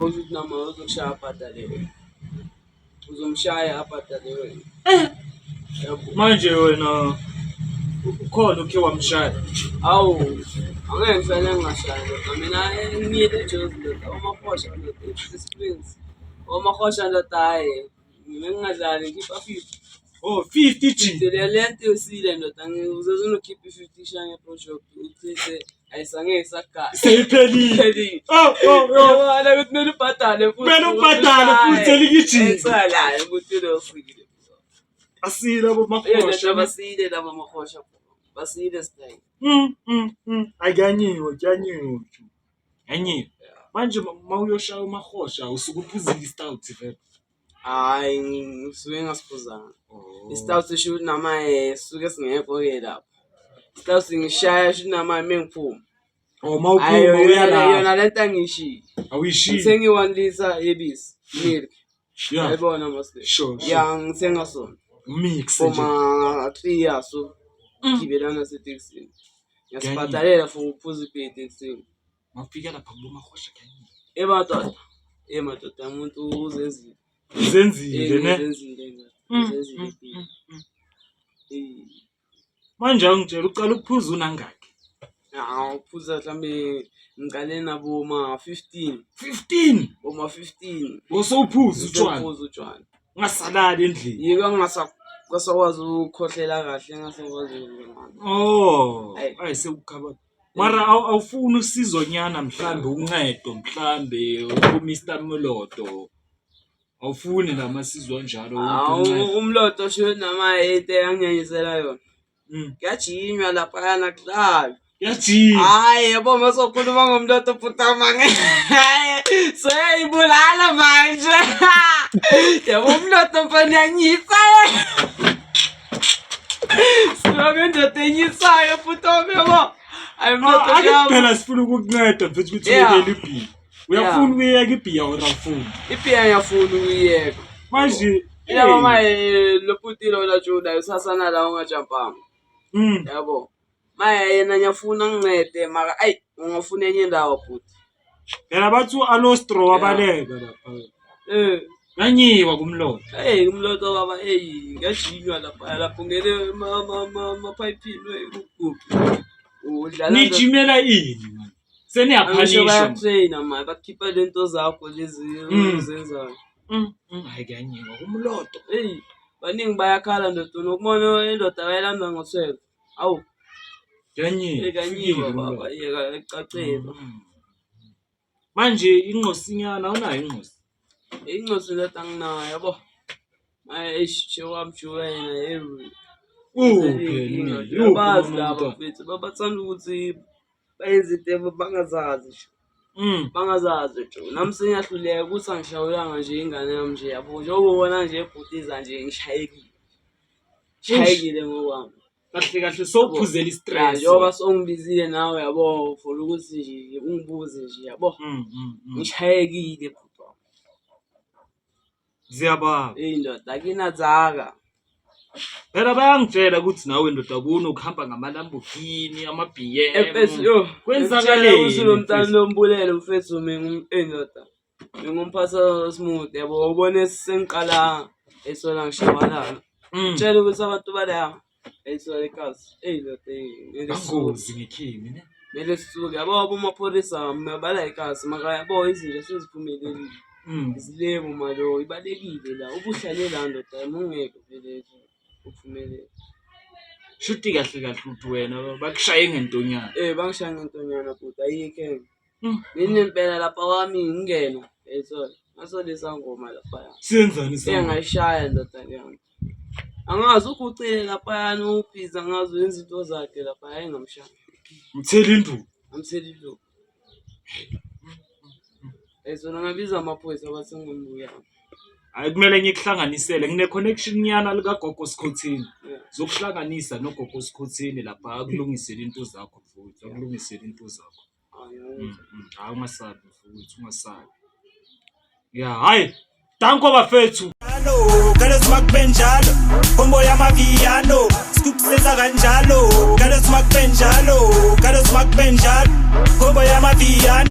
Ukuthi nama uzokushaya abhadale wena. Uzomshaya abhadale wena. Yabo. Manje wena ukhona ukhe wamshaya? Awu, angeke ngihlale ngingashayi ndoda. Mina ngiyile eJozi ndoda, omahosha ndoda, i-Springs. Omahosha ndoda hhayi, mina ngingadlali ngikhipha 50. Oh, 50 G. Le lento yosile ndoda, ngizoze unokhipha i-50 ishaye nge-project uchithe ayisangeke isagaya. Seyiphelile. Phelile. Oh. Yabona ukuthi kumele ubhadale futhi. Kumele ubhadale futhi elinye ijika. Etsalayo ukuthi losile. Asile abo Yebo, mahosha. basile laba mahosha. Basile style. Ayi kuyanyiwe, kuyanyiwe. Kuyanyiwe. Manje uma uyoshaya umahosha usuke uphuzile i-stout vele. Hhayi, ngisuke ngasiphuzanga. Oh. I-stout sisho ukuthi nama sisuke singekho-ke lapho. I-stout ngishaya sho ukuthi nama mengiphuma. Oh, uma Hhayi, uphuma uya yona lapho. yona lento angiyishiyi. Awuyishiyi. Ngithenga i-1 litre yebisi, milk. Yeah. Yayibona mos le. Sure. Ya, ngithenga sona. Mix For nje. ma 3 years so gibelana nasetekisini. Ngiyasibhadalela for ukuphuza ibhiya etekisini. Mawufika lapha kubomahosha kuyanyiwe. Emadoda, emadoda umuntu uzenzile. Zenzile ne? Uzenzile ndoda. Uzenzile ibhiya. Eh. Manje awungitshela uqala ukuphuza unangaki? Hawu, uphuza mhlambe ngiqale nabo ma 15, 15. boma 15. Bosowuphuza utshwala. Usephuza utshwala. Ungasalali endlini. Yiko ngingasakwazi ukukhohlela kahle, ngingasakwazi ukwenza. Oh, Ayi. ayi sekukhaba. Mara awufuni usizonyana mhlambe uncedo mhlambe ku-Mr Moloto. Awufuni lamasizo anjalo ukuthi Hawu, uncede. umlotho sho nama into eyanginyanyisela yona. Kuyajinywa laphayana kudlalwa. Yajima. Hhayi yabo uma sokhuluma ngomlotho bhuti wami, hhayi seyibulala manje. Yabo umlotho mfana uyanyisa. Siloke indoda enyisayo bhuti wami yabo. Hayi umlotho Ake uyami. kuphela sifuna ukukunceda mfethu ukuthi uyekele ibhiya. Uyafuna ukuyeka ibhiya or awufuni? Ibhiya ngiyafuna ukuyiyeka. Manje Yabo hey, maye lo bhuti lona Juda usasana la ungajampanga. Yabo. Maye yena ngiyafuna ngincede mara ayi ungafuna enye indawo bhuti. Phela bathi u-Alostro wabaleka lapha. Eh. Yanyiwa kumlotha. Hey umlotho baba hey ngiyajinywa lapha lapho ngene emaphayiphini kuphi. Udlala Nijimela ini manje? Angisho Seniyaphanishwa. bayatraina manje bakhipha lento zakho lezi ozenzayo. Hayi kuyanyiwa kumlotho. Hey baningi bayakhala ndoda nokubona indoda bayilanda ngo-12. Awu Kuyanyiwa. kuyanyiwa baba yeka ecacile. Manje ingqosinyana awunayo ingqosi. Ingcosi ndoda anginayo yabo. Maye eish wamjuka yena hey. Uphi? Abazi laba mfethu babathanda ukuthi bayenze into bangazazi nje. Bangazazi nje. Nami sengiyahluleka ukuthi angishawulanga nje ingane yami nje yabo. Njengoba ubona nje ebhutiza nje ngishayekile. Shayekile ngokwami. Kahle kahle sowuphuzela Ya, i-stress. njengoba sewungibizile nawe yabo for ukuthi nje ungibuze nje yabo. Ngishayekile bhuti wami. Ziyababa. Eyi ndoda akinadzaka. Phela bayangitshela ukuthi nawe ndoda kunokuhamba ngama-Lamborghini, ama-BM. Mfethu yo. Kwenzakaleni, Ngitshela ukuthi lo mntana mfethu? lombulele mfethu mina eyi ndoda. Bengumphatha smooth yabo ubone sengiqala esola ngishabalala. Tshela ukuthi abantu bala esola ekazi. Eyi ndoda eyi kumele sisuke. Bangozi ngekhimi ne. Kumele sisuke yabo abomapholisa bala ekasi maka yabo izinja seziphumelelile. Izilebu malo ibalekile la ubuhlale la ndoda ungeke vele uphumelele. Shuthi kahle kahle uthi wena bakushaye ngentonyana. Eh bangishaye ngentonyana bhuti ayikho enye. Mina impela lapha kwami ngingena ethola. Ngasolisa ngoma lapha. Senzani sami? Engayishaya ndoda leyo. Angazi ugucile laphayana ubhizi angazi wenza into zakhe lapha engamshaya. Mthela induku. Amthela induku. Ezona ngabiza amaphoyisa bathi ngimbuya. Hayi kumele ngikuhlanganisele ngine connection nyana lika Gogo Sikhothini. Yeah. Zokuhlanganisa noGogo Sikhothini lapha akulungisele into zakho mfowethu, akulungisele into zakho. Hayi ungasabi mfowethu, ungasabi. Ya hayi, danko bafethu. Galo smack benjalo, combo yamapiano, scoop senza kanjalo. Galo smack benjalo, galo smack benjalo, combo yamapiano.